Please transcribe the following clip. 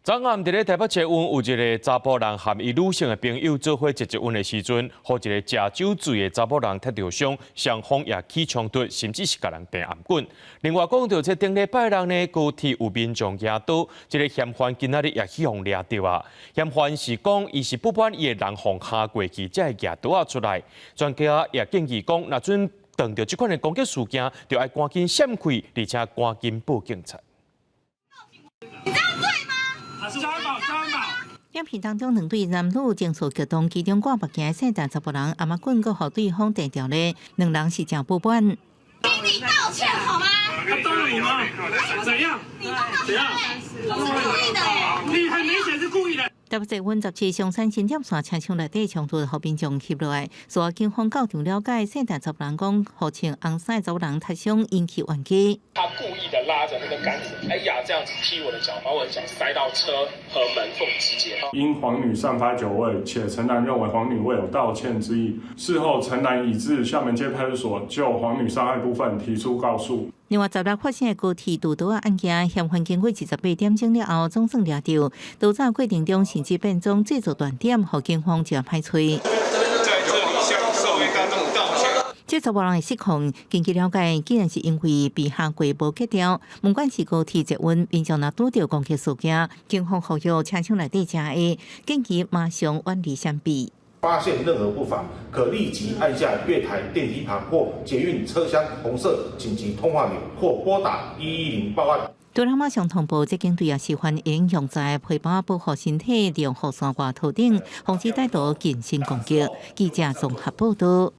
昨暗佇咧台北捷運有一个查埔人和伊女性的朋友做伙坐捷運的時陣，予一个食酒醉的查埔人踢著傷，雙方也起衝突，甚至是共人掟頷棍。另外講到這頂禮拜六呢，高鐵有民眾舉刀，這个嫌犯今仔日也去予掠著啊。嫌犯是講，伊是不滿伊的人予敲過去，才會舉刀仔出來。專家也建議講，若準碰著這款的攻擊事件，就愛趕緊閃開，而且趕緊報警察。你這樣對嗎？家寶，家寶。影片當中兩對男女情緒激動，其中掛目鏡的姓陳查埔人，頷仔棍閣予對方掟著咧，兩人是誠不滿。請你道歉好嗎？他動了你嗎？怎樣？你動到怎樣？我是故意的耶！你很明顯是故意的。台北捷運17松山新店線車廂內底衝突，予民眾翕落來。事後警方到場了解，姓陳查埔人講，予穿紅衫查某人踢傷，引起冤家。他故意的拉着那個桿子，哎呀，這樣子踢我的腳，把我的腳塞到車和門縫之間。因黃女散發酒味，且陳男認為黃女未有道歉之意，事後陳男已至廈門街派出所就黃女傷害部分提出告訴。另外，十六發生的高鐵墮刀案件，嫌犯經過28點鐘了後，總算掠著。逃走過程中，甚至變裝製造斷點，予警方誠歹揣。在這裡向社會大眾道歉。這查埔人的失控，根據了解，竟然是因為被敲過無格調。不管是高鐵捷運，民眾若拄著攻擊事件，警方呼籲車廂內底乘客，緊急馬上遠離閃避。發現任何不法，可立即按下月台電梯旁或捷運車廂紅色緊急通話鈕，或撥打110報案。除了馬上通報，這警隊也是歡迎用在皮包保護身體，利用雨傘外套等，防止歹徒近身攻擊。記者綜合報道。